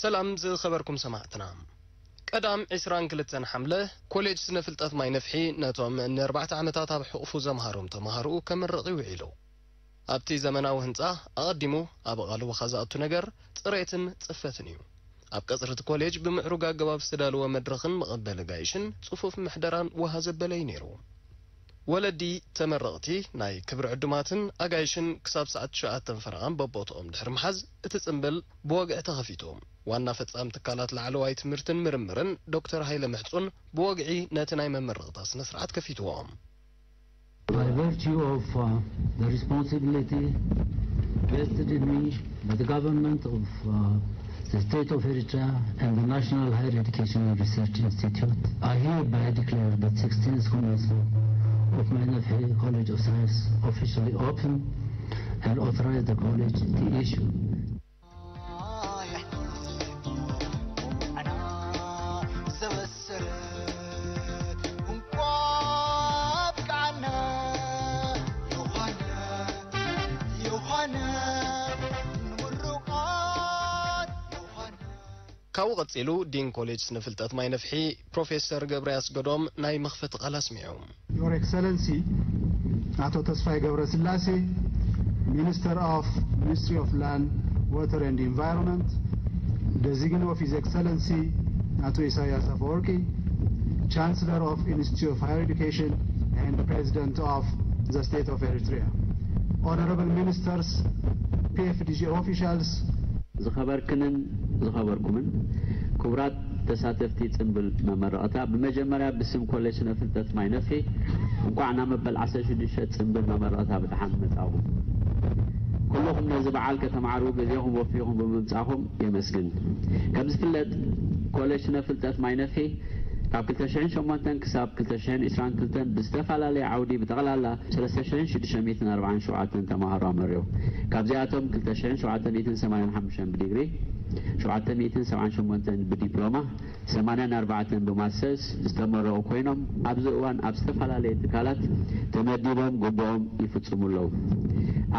ሰላም ዝኸበርኩም ሰማዕትና። ቀዳም ዕስራን ክልተን ሓምለ ኮሌጅ ስነ ፍልጠት ማይ ነፍሒ ነቶም ንኣርባዕተ ዓመታት ኣብ ሕቑፉ ዘምሃሮም ተምሃሮኡ ከመርቕ እዩ ውዒሉ። ኣብቲ ዘመናዊ ህንጻ ኣቐዲሙ ኣብ ቓልቦኻ ዝኣቱ ነገር ጽሬትን ጽፈትን እዩ። ኣብ ቀጽሪ እቲ ኮሌጅ ብምዕሩግ ኣገባብ ዝተዳለወ መድረኽን መቐበሊ ጋይሽን ጽፉፍ ምሕደራን ወሃ ዘበለ እዩ ነይሩ። ወለዲ ተመረቕቲ ናይ ክብሪ ዕዱማትን ኣጋይሽን ክሳብ ሰዓት ትሽዓተ ፈረቓን በቦትኦም ድሕሪ ምሓዝ እቲ ጽምብል ብወግዒ ተኸፊቱ። ዋና ፈጻሚ ትካላት ላዕለዋይ ትምህርትን ምርምርን ዶክተር ሃይለ ምሕጹን ብወግዒ ነቲ ናይ መመረቕታ ስነ ስርዓት ከፊትዎ። By virtue of uh, the responsibility vested in me by the government of uh, the state of Eritrea and the National Higher Education and Research Institute, I hereby declare the sixteenth commencement of Mainafhi College of Science officially open and authorize the college to issue ካብኡ ቀጺሉ ዲን ኮሌጅ ስነ ፍልጠት ማይ ነፍሒ ፕሮፌሰር ገብረ ኣስገዶም ናይ መኽፈቲ ቃል ኣስሚዑ። Your Excellency ኣቶ ተስፋይ ገብረ ስላሴ፣ Minister of Ministry of Land, Water and Environment, design of His Excellency ኣቶ ኢሳያስ ኣፈወርቂ, Chancellor of Institute of Higher Education and President of the State of Eritrea, Honorable Ministers, P F D G officials, ዝኸበርክንን ዝኸበርኩምን ክቡራት ተሳተፍቲ ጽምብል መመረቕታ፣ ብመጀመርያ ብስም ኮሌጅ ስነ ፍልጠት ማይ ነፍሒ እንቋዕ ናብ መበል ዓሰርተ ሽዱሽተ ጽምብል መመረቕታ ብደሓን መጻኹም። ኩልኹም ነዚ በዓል ከተማዕርጉ ግዜኹም ወፊኹም ብምምጻኹም የመስግን። ከም ዝፍለጥ ኮሌጅ ስነ ፍልጠት ማይ ነፍሒ ካብ ክልተ ሽሕን ሸሞንተን ክሳብ ክልተ ሽሕን ዕስራን ክልተን ብዝተፈላለየ ዓውዲ ብጠቕላላ ሰለስተ ሽሕን ሽዱሽተ ሚእትን ኣርባዓን ሸውዓተን ተማሃሮ ኣመሪቑ። ካብዚኣቶም ክልተ ሽሕን ሸውዓተ ሚእትን ሰማንያን ሓሙሽተን ብዲግሪ፣ ሸውዓተ ሚእትን ሰብዓን ሸሞንተን ብዲፕሎማ፣ ሰማንያን ኣርባዕተን ብማስተርስ ዝተመረቑ ኮይኖም ኣብዚ እዋን ኣብ ዝተፈላለየ ትካላት ተመዲቦም ግቡኦም ይፍጽሙ ኣለዉ።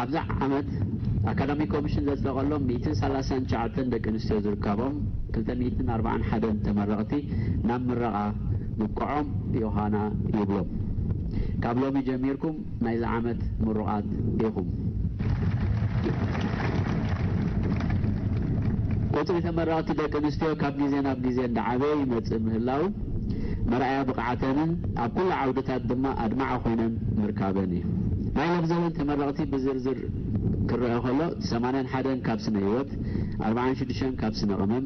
ኣብዚ ዓመት ኣካዳሚክ ኮሚሽን ዘጽደቐሎም ሚእትን ሰላሳን ትሽዓተን ደቂ ኣንስትዮ ዝርከቦም ክልተ ሚእትን ኣርባዓን ሓደን ተመረቕቲ ናብ ምረቓ ምብቅዖም ዮሃና ይብሎም። ካብ ሎሚ ጀሚርኩም ናይዚ ዓመት ምሩቓት ኢኹም። ቁጽሪ ተመረቕቲ ደቂ ኣንስትዮ ካብ ግዜ ናብ ግዜ እንዳዓበየ ይመጽእ ምህላው መርኣያ ብቕዓተንን ኣብ ኩሉ ዓውድታት ድማ ኣድማዒ ኮይነን ምርካበን እዩ። ናይ ሎምዘበን ተመረቕቲ ብዝርዝር ክረአ ከሎ ሰማንያን ሓደን ካብ ስነ ህይወት፣ ኣርባዓን ሽዱሽተን ካብ ስነ ቅመም፣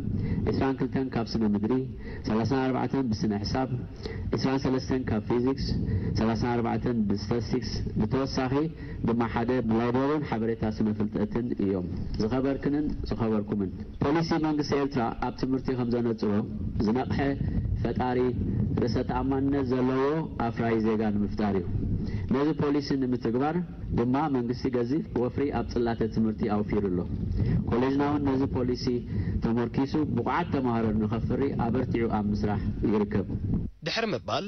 ዕስራን ክልተን ካብ ስነ ምድሪ፣ ሰላሳን ኣርባዕተን ብስነ ሕሳብ፣ ዕስራን ሰለስተን ካብ ፊዚክስ፣ ሰላሳን ኣርባዕተን ብስታትስቲክስ፣ ብተወሳኺ ድማ ሓደ ብላይብረሪን ሓበሬታ ስነ ፍልጠትን እዮም። ዝኸበርክንን ዝኸበርኩምን፣ ፖሊሲ መንግስቲ ኤርትራ ኣብ ትምህርቲ ከም ዘነጽሮ ዝነቕሐ፣ ፈጣሪ፣ ርእሰ ተኣማንነት ዘለዎ ኣፍራዪ ዜጋ ንምፍጣር እዩ። ነዚ ፖሊሲ ንምትግባር ድማ መንግስቲ ገዚፍ ወፍሪ ኣብ ጽላተ ትምህርቲ ኣውፊሩ ኣሎ። ኮሌጅና እውን ነዚ ፖሊሲ ተመርኪሱ ብቑዓት ተማሃሮ ንኸፍሪ ኣበርቲዑ ኣብ ምስራሕ ይርከብ። ድሕሪ ምባል፣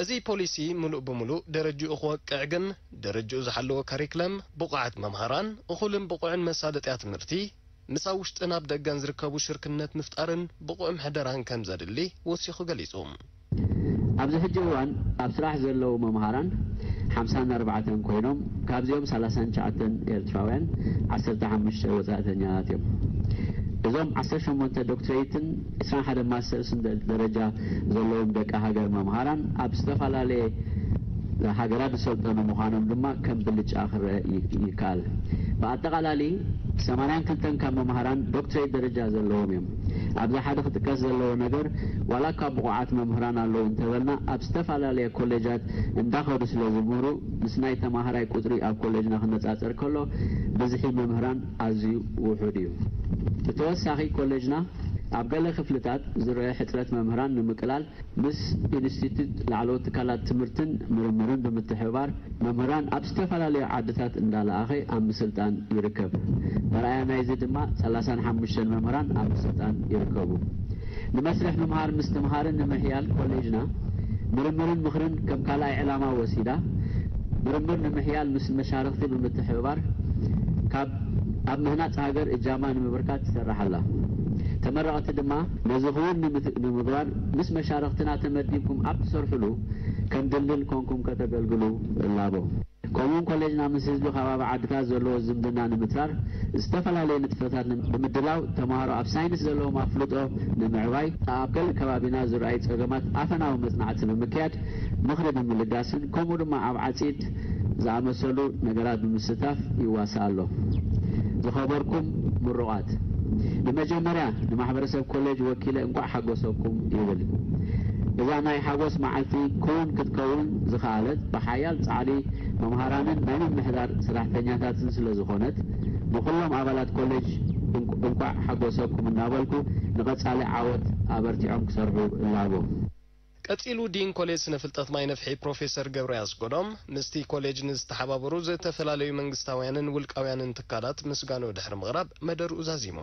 እዚ ፖሊሲ ምሉእ ብምሉእ ደረጅኡ ክወቅዕ ግን ደረጅኡ ዝሓለወ ካሪክለም፣ ብቑዓት መምሃራን፣ እኹልን ብቑዕን መሳለጥያ ትምህርቲ፣ ምስ ኣብ ውሽጥን ኣብ ደገን ዝርከቡ ሽርክነት ምፍጣርን ብቑዕ ምሕደራን ከም ዘድሊ ወሲኹ ገሊጹ። ኣብዚ ሕጂ እዋን ኣብ ስራሕ ዘለዉ መምሃራን ሓምሳን ኣርባዕተን ኮይኖም፣ ካብዚኦም ሰላሳን ትሽዓተን ኤርትራውያን፣ ዓሰርተ ሓሙሽተ ወጻእተኛታት እዮም። እዞም ዓሰርተ ሸሞንተ ዶክትሬትን ዕስራን ሓደን ማስተርስን ደ-፣ ደረጃ ዘለዎም ደቂ ሃገር መምሃራን ኣብ ዝተፈላለየ ሃገራት ዝሰልጠኑ ምዃኖም ድማ ከም ብልጫ ክረአ ይ-፣ ይከኣል። ብኣጠቓላሊ ሰማንያን ክልተን ካብ መምሃራን ዶክትሬት ደረጃ ዘለዎም እዮም። ኣብዚ ሓደ ክጥቀስ ዘለዎ ነገር፣ ዋላ እኳ ብቑዓት መምህራን ኣለዉ እንተበልና፣ ኣብ ዝተፈላለያ ኮሌጃት እንዳኸዱ ስለ ዝምህሩ፣ ምስ ናይ ተማሃራይ ቁጽሪ ኣብ ኮሌጅና ክነጻጸር ከሎ፣ ብዝሒ መምህራን ኣዝዩ ውሑድ እዩ። ብተወሳኺ፣ ኮሌጅና ኣብ ገለ ክፍልታት ዝረአ ሕጽረት መምህራን ንምቅላል፣ ምስ ኢንስቲትዩት ላዕለዎት ትካላት ትምህርትን ምርምርን ብምትሕብባር፣ መምህራን ኣብ ዝተፈላለዩ ዓድታት እንዳለኣኸ ኣብ ምስልጣን ይርከብ። መርኣያ ናይዚ ድማ ሰላሳን ሓሙሽተን መምህራን ኣብ ምስልጣን ይርከቡ። ንመስርሕ ምምሃር ምስትምሃርን ንምሕያል ኮሌጅና ምርምርን ምኽርን ከም ካልኣይ ዕላማ ወሲዳ፣ ምርምር ንምሕያል ምስ መሻርኽቲ ብምትሕብባር ካብ ኣብ ምህናጽ ሃገር እጃማ ንምብርካት ትሰርሕ ኣላ። ተመረቕቲ ድማ ነዚ ክውን ንምት- ንምግባር ምስ መሻርኽትና ተመዲብኩም ኣብ ትሰርሕሉ ከም ድልድል ኮንኩም ከተገልግሉ እላቦ። ከምኡውን ኮሌጅና ምስ ህዝቢ ከባቢ ዓድታት ዘለዎ ዝምድና ንምትራር ዝተፈላለዩ ንጥፈታት ንም- ብምድላው ተምሃሮ ኣብ ሳይንስ ዘለዎም ኣፍልጦ ንምዕባይ ኣብ ገለ ከባቢና ዝረኣዩ ጸገማት ኣፈናዊ መጽናዕቲ ብምክያድ ምኽሪ ብምልጋስን ከምኡ ድማ ኣብ ዓጺድ ዝኣመሰሉ ነገራት ብምስታፍ ይዋሳእ ኣሎ። ዝኸበርኩም ምሩቓት፣ ብመጀመርያ ንማሕበረሰብ ኮሌጅ ወኪለ እንቋዕ ሓጎሰኩም ይብል። እዛ ናይ ሓጎስ መዓልቲ ክውን ክትከውን ዝኸኣለት ብሓያል ጻዕሪ መምሃራንን ናይ ምምሕዳር ሰራሕተኛታትን ስለ ዝኾነት ንኹሎም ኣባላት ኮሌጅ እንቋዕ ሓጎሰኩም እናበልኩ ንቐጻሊ ዓወት ኣበርቲዖም ክሰርሑ እላቦ። ቀጺሉ ዲን ኮሌጅ ስነ ፍልጠት ማይ ነፍሒ ፕሮፌሰር ገብረ ኣስጎዶም ምስቲ ኮሌጅ ንዝተሓባበሩ ዝተፈላለዩ መንግስታውያንን ውልቃውያንን ትካላት ምስጋንኡ ድሕሪ ምቕራብ መደርኡ ዛዚሙ።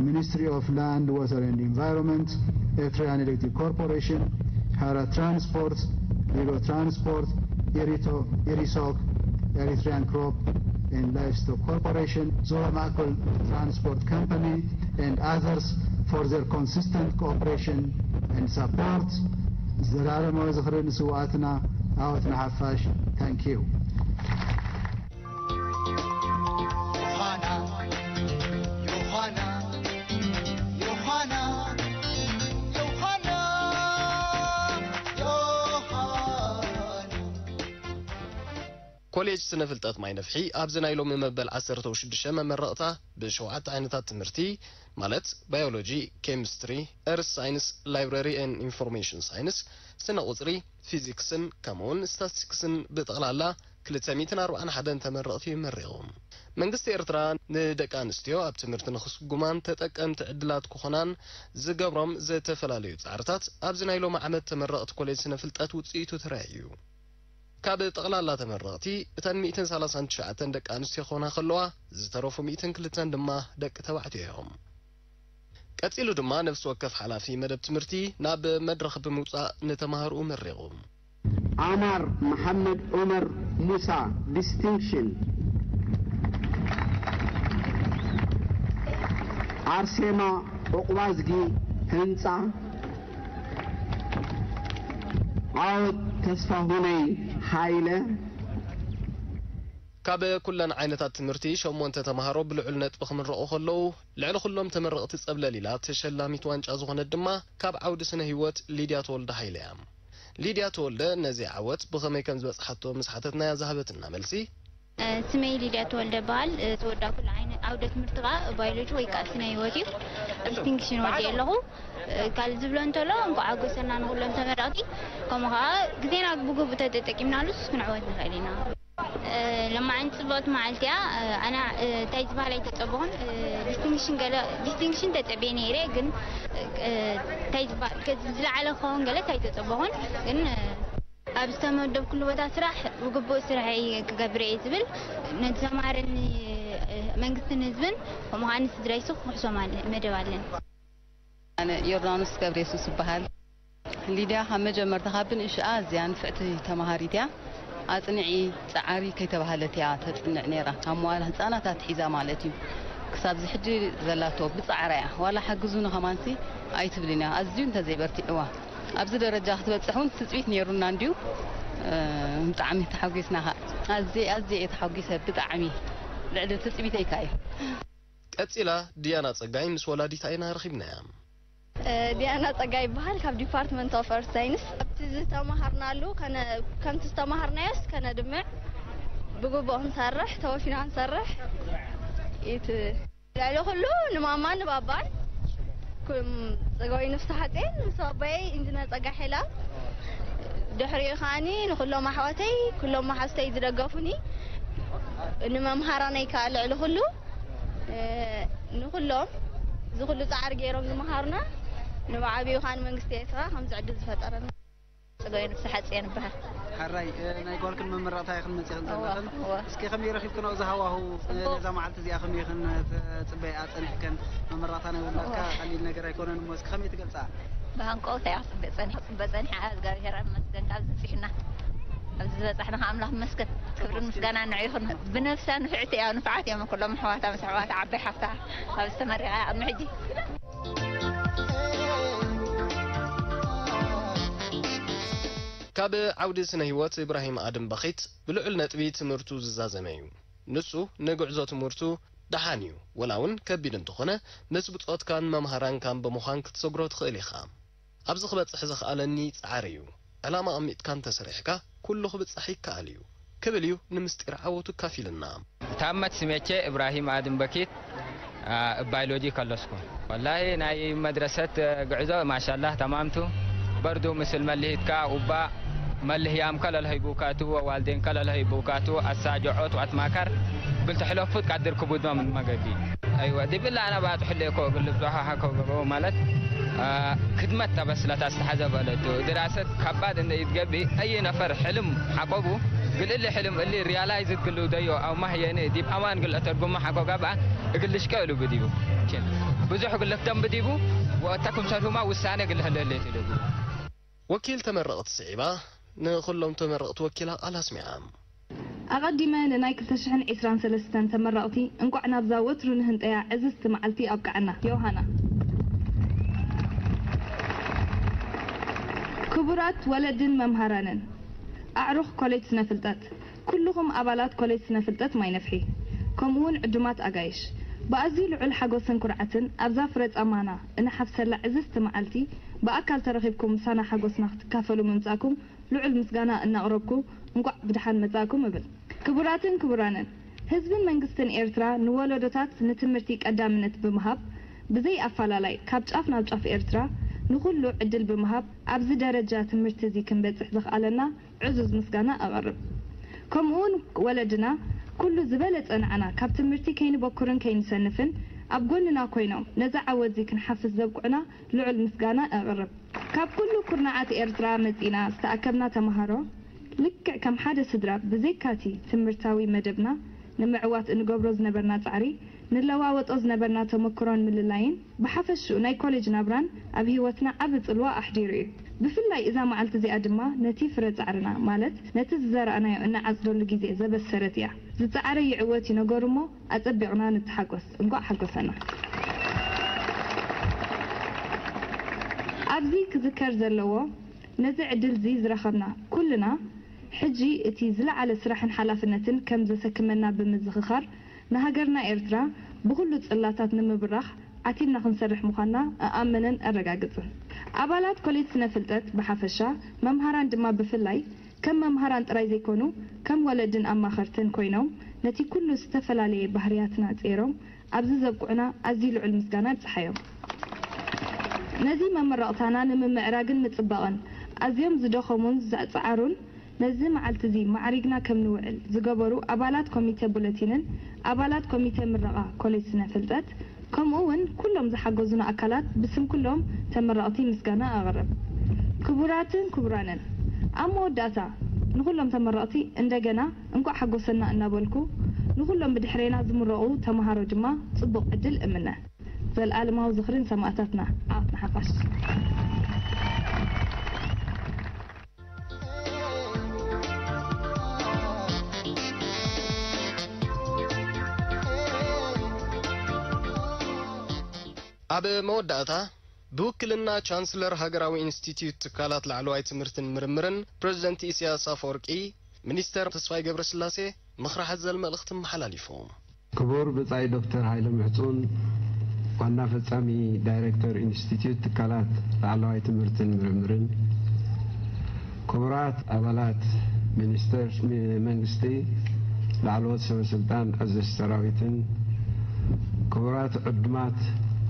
Ministry of Land, Water and Environment, Eritrean Electric Corporation, Hara Transport, Lilo Transport, Irito, Irisok, Eritrean Crop and Livestock Corporation, Zora Makol Transport Company, and others for their consistent cooperation and support. ዘላለማዊ ዝኽሪ ንስውኣትና። ዓወት ንሓፋሽ። Thank you. ኮሌጅ ስነ ፍልጠት ማይ ነፍሒ ኣብዚ ናይ ሎሚ መበል ዓሰርተ ሽዱሽተ መመረቕታ ብሸውዓተ ዓይነታት ትምህርቲ ማለት ባዮሎጂ፣ ኬሚስትሪ፣ ኤርስ ሳይንስ፣ ላይብረሪ ኤን ኢንፎርሜሽን ሳይንስ፣ ስነ ቁፅሪ፣ ፊዚክስን ከምኡውን ስታስቲክስን ብጠቕላላ ክልተ ሚእትን ኣርባዓን ሓደን ተመረቕቲ መሪቑ። መንግስቲ ኤርትራ ንደቂ ኣንስትዮ ኣብ ትምህርቲ ንኽስጉማን ተጠቀምቲ ዕድላት ክኾናን ዝገብሮም ዝተፈላለዩ ጻዕርታት ኣብዚ ናይ ሎሚ ዓመት ተመረቕቲ ኮሌጅ ስነ ፍልጠት ውጽኢቱ ተራእዩ። ካብ ጠቕላላ ተመረቕቲ እተን ሚእትን ሰላሳን ትሽዓተን ደቂ ኣንስትዮ ክኾና ከለዋ ዝተረፉ ሚእትን ክልተን ድማ ደቂ ተባዕትዮ እዮም። ቀጺሉ ድማ ነፍሲ ወከፍ ሓላፊ መደብ ትምህርቲ ናብ መድረኽ ብምውጻእ ንተማሃሮኡ መሪቑ። ዓማር መሓመድ ዑመር ሙሳ፣ ዲስቲንክሽን። ኣርሴማ ዑቕባዝጊ፣ ህንጻ። ዓወት ተስፋሁነይ ሃይለ። ካብ ኩለን ዓይነታት ትምህርቲ ሸሞንተ ተምሃሮ ብልዑል ነጥቢ ክምረቑ ከለዉ፣ ልዕሊ ኩሎም ተመረቕቲ ጸብለል ኢላ ተሸላሚት ዋንጫ ዝኾነት ድማ ካብ ዓውዲ ስነ ህይወት ሊድያ ተወልደ ሃይለ እያ። ሊድያ ተወልደ ነዚ ዓወት ብኸመይ ከም ዝበጽሓቶ ምስ ሓተትናያ ዝሃበትና መልሲ፣ ስመይ ሊድያ ተወልደ እበሃል። ዝወዳእኩሉ ዓይነት ዓውደ ትምህርቲ ከኣ ባዮሎጂ ወይ ከኣ ስነ ህይወት እዩ። ዲስቲንክሽን ወዲኤ ኣለኹ። ካልእ ዝብሎ እንተሎ እንኳዕ ሓጎሰና ንኹሎም ተመረቕቲ፣ ከምኡ ከኣ ግዜና ብግቡእ ተተጠቂምናሉስ ክንዕወት ንኽእል ኢና። ሎማዓንቲ ጽብቕቲ መዓልቲ እያ። ኣነ እንታይ ዝበሃል ኣይተጸበኹን። ዲስቲንክሽን ገለ ዲስቲንክሽን ተጸብየ ነይረ፣ ግን እንታይ ዝበሃል ዝለዓለ ክኸውን ገለ ኣይተጸበኹን። ግን ኣብ ዝተመደብኩሉ ቦታ ስራሕ ብግቡእ ስርሐይ ክገብር እየ ዝብል ነቲ ዘማሃረኒ መንግስትን ህዝብን ከምኡ ከኣ ንስድራይሱ ክክሕሶም ኣለ- መደብ ኣለን። ኣነ ዮርዳኖስ ገብረየሱስ እበሃል። ሊድያ ካብ መጀመርታ ካብ ብንእሽኣ ኣዝያ ንፍዕቲ ተማሃሪት እያ። ኣጽንዒ፣ ጸዓሪ ከይተባህለት እያ ተጽንዕ ነይራ። ካብ መዋለ ህጻናት ኣትሒዛ ማለት እዩ። ክሳብ እዚ ሕጂ ዘላቶ ብጻዕራ እያ። ዋላ ሓግዙኒ ከማንሲ ኣይትብልን እያ። ኣዝዩ እንተዘይበርቲዕዋ ኣብዚ ደረጃ ክትበጽሕ እውን ትጽቢት ነይሩና እንድዩ። ብጣዕሚ ተሓጒስና ኸኣ። ኣዝየ ኣዝየ እየ ተሓጒሰ ብጣዕሚ። ልዕሊ ትጽቢተይ ከኣ እዩ። ቀጺላ ድያና ጸጋይ ምስ ወላዲታ ኢና ረኺብናያ። ዲያና ጸጋይ ይበሃል፣ ካብ Department of Earth Science። ኣብቲ ዝተማሃርናሉ ከነ- ከምቲ ዝተማሃርናዮስ ከነድምዕ፣ ብግቡእ ክንሰርሕ፣ ተወፊና ክንሰርሕ። ኢት- ልዕሊ ኩሉ ንማማን ንባባን፣ ኩም- ጸጋዊ ነፍሲ ሓጼን፣ ምስ ኣቦይ ኢንጂነር ጸጋይ ሓይላ፣ ድሕሪኡ ከኣኒ ንኹሎም ኣሕዋተይ፣ ኩሎም መሓዙተይ ዝደገፉኒ፣ ንመምሃራነይ ከኣ ልዕሊ ኩሉ ንኹሎም እዚ ኩሉ ጻዕሪ ገይሮም ዝመሃሩና ንብዓቢኡ ከኣ ንመንግስቲ ኤርትራ ከምዚ ዕድል ዝፈጠረና። ጸጋይ ነፍሲ ሓጽየን ይበሃል። ሓራይ ናይ ጓልክን መመረቕታ ኢኽን መጺኽን ዘለኽን። እስኪ ከመይ ረኺብክንኦ እዚ ሃዋሁ? ነዛ መዓልቲ እዚኣ ከመይ ኢኽን ትጽበያ ጸኒሕክን? መመረቕታ ናይ ውላድካ ቀሊል ነገር ኣይኮነን እሞ እስኪ ከመይ ትገልጻ? ብሃንቀውታ እያ ክጽበ ጸኒሐ። ክጽበ ጸኒሐ። እግዚኣብሔር ይመስገን ካብዚ በጺሑና። ኣብዚ ዝበጻሕና ከኣ ኣምላኽ ይመስገን። ክብርን ምስጋናን ንዕኡ ይኹን። ብነፍሳ ንፍዕቲ እያ፣ ንፉዓት እዮም ኩሎም ኣሕዋታ ምስ ኣሕዋታ ዓባይ ሓፍታ ኣብዚ ተመሪቓ እያ ቅድሚ ሕጂ። ካብ ዓውዲ ስነ ህይወት፣ ኢብራሂም ኣድም በኺት ብልዑል ነጥቢ ትምህርቱ ዝዛዘመ እዩ። ንሱ ንጉዕዞ ትምህርቱ ደሓን እዩ፣ ወላ እውን ከቢድ እንተኾነ፣ ምስ ብጾትካን መምሃራንካን ብምዃን ክትሰግሮ ትኽእል ኢኻ። ኣብዚ ክበጽሕ ዘኽኣለኒ ጻዕሪ እዩ። ዕላማ ኣሚጥካ እንተሰሪሕካ፣ ኩሉ ክብጻሕ ይከኣል እዩ ክብል እዩ ንምስጢር ዓወቱ ካፊልና። ታመት ስሜቼ እብራሂም ኣድም በኪት፣ አ፣ እባይ ሎጂ ከለስኩ። ወላሂ ናይ መድረሰት ግዕዞ ማሻላህ ተማምቱ። በርዱ ምስል መልሂትካ ኡባ መልህያም ከለልሀይ ቡካቱ፣ ወዋልዴን ከለልሀይ ቡካቱ፣ ኣሳጅዖት ዋትማካር ግልተሕለፉት ቃድር ክቡድማ ምን መገዲ። ኣይወ፣ ዲብላ ኣና ባጥሕሌ እኮ እግል ልብዞ ሃሃ እኮ ገበው ማለት፣ አ፣ ክድመት ተበስለት ኣስተሓዘ በለቱ። ድራሰት ከባድ እንደ ይትገቢ፣ ኣይ ነፈር ሕልም ሓቆቡ፣ ግል እሊ ሕልም እሊ ሪያላይዝ እግል ደዮ፣ ኣው ማህየኒ፣ ዲብ ኣማን ግል ተርጉማ ሓቆ ጋባ፣ እግል ልሽቀ እሉ ብዲቡ። ብዙሕ እግል ልክተም ብዲቡ፣ ወእተ ክምሰልሁማ ውሳኔ እግል ህለሌት ይልቡ። ወኪል ተመረቕቲ ስዒባ፣ ንኹሎም ተመረቕቲ ወኪላ ቃል ኣስሚዓ። ኣቐዲመ ንናይ ክልተ ሽሕን ዕስራን ሰለስተን ተመረቕቲ እንቋዕ ናብዛ ወትሩ ንህንጠያ ዕዝዝቲ መዓልቲ ኣብቅዓና። ዮሃና። ክቡራት ወለድን መምሃራንን፣ ኣዕሩኽ ኮሌጅ ስነ ፍልጠት፣ ኩልኹም ኣባላት ኮሌጅ ስነ ፍልጠት ማይ ነፍሒ፣ ከምኡውን ዕዱማት ኣጋይሽ፣ ብኣዝዩ ልዑል ሓጎስን ኩርዓትን ኣብዛ ፍረ ጻማና እንሓፍሰላ ዕዝዝቲ መዓልቲ ብኣካል ተረኺብኩም ምሳና ሓጎስና ክትካፈሉ ምምጻእኩም ልዑል ምስጋና እናቕረብኩ፣ እንቋዕ ብደሓን መጻእኩም እብል። ክቡራትን ክቡራንን፣ ህዝብን መንግስትን ኤርትራ ንወለዶታት ንትምህርቲ ቀዳምነት ብምሃብ፣ ብዘይ ኣፈላላይ ካብ ጫፍ ናብ ጫፍ ኤርትራ ንኹሉ ዕድል ብምሃብ፣ ኣብዚ ደረጃ ትምህርቲ እዚ ክንበጽሕ ዘኽኣለና ዕዙዝ ምስጋና ኣቐርብ። ከምኡውን ወለድና፣ ኩሉ ዝበለጸ ንዓና ካብ ትምህርቲ ከይንበኩርን ከይንሰንፍን፣ ኣብ ጎንና ኮይኖም ነዚ ዓወት እዚ ክንሓፍስ ዘብቁዕና ልዑል ምስጋና ኣቕርብ። ካብ ኩሉ ኩርናዓት ኤርትራ መጺና ዝተኣከብና ተመሃሮ፣ ልክዕ ከም ሓደ ስድራ፣ ብዘይካቲ ትምህርታዊ መደብና ንምዕዋት እንገብሮ ዝነበርና ጻዕሪ፣ ንለዋወጦ ዝነበርና ተመክሮን ምልላይን፣ ብሓፈሽኡ ናይ ኮሌጅ ናብራን ኣብ ህይወትና ዓቢ ጽልዋ ኣሕዲሩ እዩ። ብፍላይ እዛ መዓልቲ እዚኣ ድማ ነቲ ፍረ ጻዕርና፣ ማለት ነቲ ዝዘራእናዮ እንዓጽደሉ ግዜ ዘበሰረት እያ። ዝጸዓረ ይዕወት እዩ ነገሩ እሞ፣ ኣጸቢቕና ንተሓጎስ። እንቋዕ ሓጎሰና። ኣብዚ ክዝከር ዘለዎ፣ ነዚ ዕድል እዚ ዝረኸብና ኩልና፣ ሕጂ እቲ ዝለዓለ ስራሕን ሓላፍነትን ከም ዘሰክመና ብምዝኽኻር፣ ንሃገርና ኤርትራ ብኹሉ ጽላታት ንምብራኽ ዓቲብና ክንሰርሕ ምዃንና እኣምንን ኣረጋግጽን። ኣባላት ኮሌጅ ስነ ፍልጠት ብሓፈሻ፣ መምሃራን ድማ ብፍላይ፣ ከም መምሃራን ጥራይ ዘይኮኑ፣ ከም ወለድን ኣማኸርትን ኮይኖም፣ ነቲ ኩሉ ዝተፈላለየ ባህርያትና ጸይሮም ኣብዚ ዘብቁዕና ኣዝዩ ልዑል ምስጋና ኣብጽሓዮም። ነዚ መመረቕታና ንምምዕራግን ምጽባቕን ኣዝዮም ዝደኸሙን ዝጸዓሩን፣ ነዚ መዓልቲ እዚ ማዕሪግና ከም ንውዕል ዝገበሩ ኣባላት ኮሚተ ቡለቲንን ኣባላት ኮሚተ ምረቓ ኮሌጅ ስነ ፍልጠት፣ ከምኡ እውን ኩሎም ዝሓገዙና ኣካላት ብስም ኩሎም ተመረቕቲ ምስጋና ኣቕርብ። ክቡራትን ክቡራንን፣ ኣብ መወዳእታ ንኹሎም ተመረቕቲ እንደገና እንቋዕ ሓጎሰና እናበልኩ፣ ንኹሎም ብድሕሬና ዝምረቑ ተመሃሮ ድማ ጽቡቕ ዕድል እምነ። ዘልኣለማዊ ዝኽሪ ንሰማእታትና። ዓወት ንሓፋሽ። ኣብ መወዳእታ፣ ብውክልና ቻንስለር ሃገራዊ ኢንስቲትዩት ትካላት ላዕለዋይ ትምህርትን ምርምርን፣ ፕረዚደንት ኢሳያስ ኣፈወርቂ፣ ሚኒስተር ተስፋይ ገብረስላሴ ምኽሪ ሓዘል መልእኽቲ ኣመሓላሊፉ። ክቡር ብጻይ ዶክተር ሃይለ ምሕጹን፣ ዋና ፈጻሚ ዳይሬክተር ኢንስቲትዩት ትካላት ላዕለዋይ ትምህርትን ምርምርን፣ ክቡራት ኣባላት ሚኒስተር መንግስቲ፣ ላዕለዎት ሰበ ስልጣን፣ ኣዘዝቲ ሰራዊትን፣ ክቡራት ዕዱማት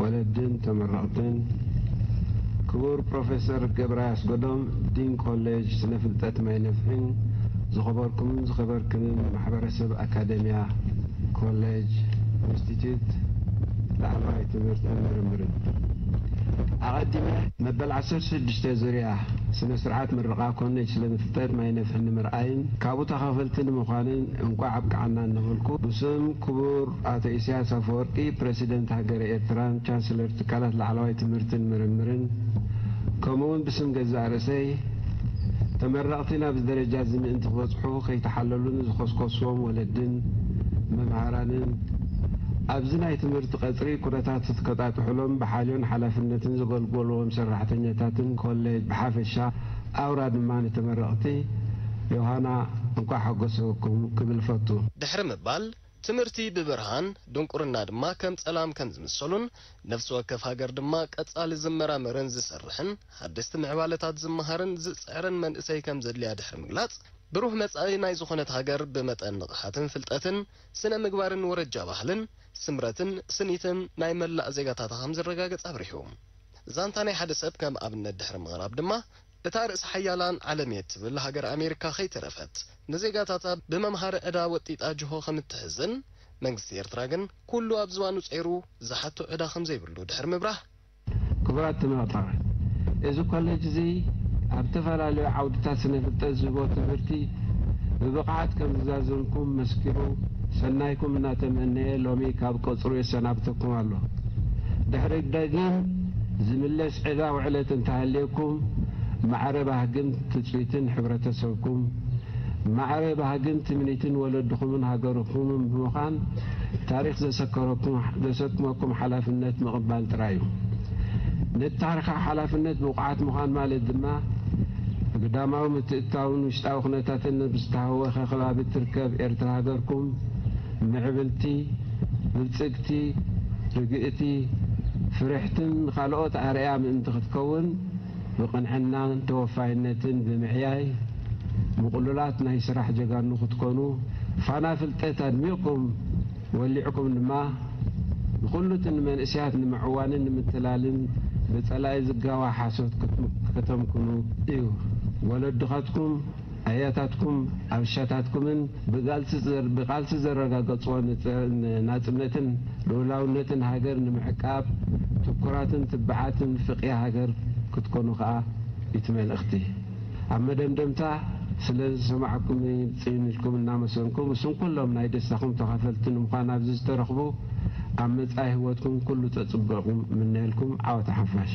ወለድን ተመረቕትን፣ ክቡር ፕሮፌሰር ገብረ ኣስገዶም፣ ዲን ኮሌጅ ስነ ፍልጠት ማይ ነፍሒን፣ ዝኸበርኩምን ዝኸበርክንን ማሕበረሰብ ኣካደምያ ኮሌጅ ኢንስቲትዩት ላዕለዋይ ትምህርትን ምርምርን። ኣቐዲመ መበል ዓሰርተ ሽዱሽተ ዙርያ ስነ ስርዓት ምረቓ ኮሌጅ ስነ ፍልጠት ማይ ነፍሒ ንምርኣይን ካብኡ ተኻፈልቲ ንምዃንን እንቋዕ ኣብቅዓና እናበልኩ፣ ብስም ክቡር ኣቶ ኢሳያስ ኣፈወርቂ፣ ፕረሲደንት ሃገረ ኤርትራን ቻንስለር ትካላት ላዕለዋይ ትምህርትን ምርምርን፣ ከምኡውን ብስም ገዛእ ርእሰይ፣ ተመረቕቲ ናብዚ ደረጃ እዚ ምእንቲ ክበጽሑ ከይተሓለሉ ንዝኾስኮስዎም ወለድን መምሃራንን፣ ኣብዚ ናይ ትምህርቲ ቀጽሪ ኩነታት ዝከጣጥሑሎም ብሓልዮን ሓላፍነትን ዘገልገልዎም ሰራሕተኛታትን ኮሌጅ ብሓፈሻ ኣውራ ድማ ንተመረቕቲ ዮሃና እንኳዕ ሓጎሰኩም ክብል ፈቱ። ድሕሪ ምባል ትምህርቲ ብብርሃን ድንቁርና ድማ ከም ጸላም ከም ዝምሰሉን ነፍሲ ወከፍ ሃገር ድማ ቀጻሊ ዝመራመርን ዝሰርሕን ሓደስቲ ምዕባለታት ዝመሃርን ዝጽዕርን መንእሰይ ከም ዘድልያ ድሕሪ ምግላጽ ብሩህ መጻኢ ናይ ዝኾነት ሃገር ብመጠን ንቕሓትን ፍልጠትን ስነ ምግባርን ወረጃ ባህልን ስምረትን ስኒትን ናይ መላእ ዜጋታታ ከም ዝረጋገጽ ኣብሪሁ። ዛንታ ናይ ሓደ ሰብ ከም ኣብነት ድሕሪ ምቕራብ ድማ እታ ርእሰ ሓያላን ዓለም እየ እትብል ሃገር ኣሜሪካ ከይተረፈት ንዜጋታታ ብመምሃሪ ዕዳ ወጢጣ ጅሆ ከም እትሕዝን መንግስቲ ኤርትራ ግን ኩሉ ኣብ ዝባኑ ጸይሩ ዝሓቶ ዕዳ ከም ዘይብሉ ድሕሪ ምብራህ ክቡራት ተመራቒ፣ እዚ ኮሌጅ እዚ ኣብ ዝተፈላለዩ ዓውድታት ስነ ፍልጠት ዝህቦ ትምህርቲ ብብቕዓት ከም ዝዛዘምኩም መስኪሩ ሰናይኩም እናተመነየ ሎሚ ካብ ቀጽሩ የሰናብተኩም ኣሎ። ድሕሪ ደጊም ዝምለስ ዕዳ ውዕለት እንተሃልየኩም ማዕረ ባህግን ትጽቢትን ሕብረተሰብኩም ማዕረ ባህግን ትምኒትን ወለድኹምን ሃገርኹምን ብምዃን ታሪኽ ዘሰከረኩም ዘሰክመኩም ሓላፍነት ምቕባል ጥራይ እዩ። ነቲ ታሪኻዊ ሓላፍነት ብቑዓት ምዃን ማለት ድማ ብግዳማዊ ምትእትታውን ውሽጣዊ ኩነታትን ብዝተሃወኸ ከባቢ ትርከብ ኤርትራ ሃገርኩም ምዕብልቲ፣ ብልጽግቲ፣ ርግእቲ፣ ፍርሕትን ንኻልኦት ኣርኣያ ምእንቲ ክትከውን ብቕንዕናን ተወፋይነትን ብምዕያይ ምቕሉላት ናይ ስራሕ ጀጋኑ ክትኮኑ ፋና ፍልጠት ኣድሚቕኩም ወሊዕኩም ድማ ንኹሉትን መንእስያት ንምዕዋንን ንምትላልን ብጸላኢ ዝጋዋ ሓሶት ከተምክኑ እዩ። ወለድኻትኩም ኣያታትኩም ኣብሻታትኩምን ብቃልሲ ዘረጋገጽዎ ናጽነትን ልኡላውነትን ሃገር ንምዕቃብ ትኩራትን ትብዓትን ፍቕያ ሃገር ክትኮኑ ከኣ እቲ መልእኽቲ። ኣብ መደምደምታ ስለ ዝሰማዕኩምኒ ጽን ኢልኩም እናመሰንኩ ምስን ኩሎም ናይ ደስታኹም ተኻፈልቲ ንምዃን ኣብዚ ዝተረኽቡ ኣብ መጻኢ ህይወትኩም ኩሉ ጸጽበቑም ምነየልኩም ዓወት ሓፋሽ።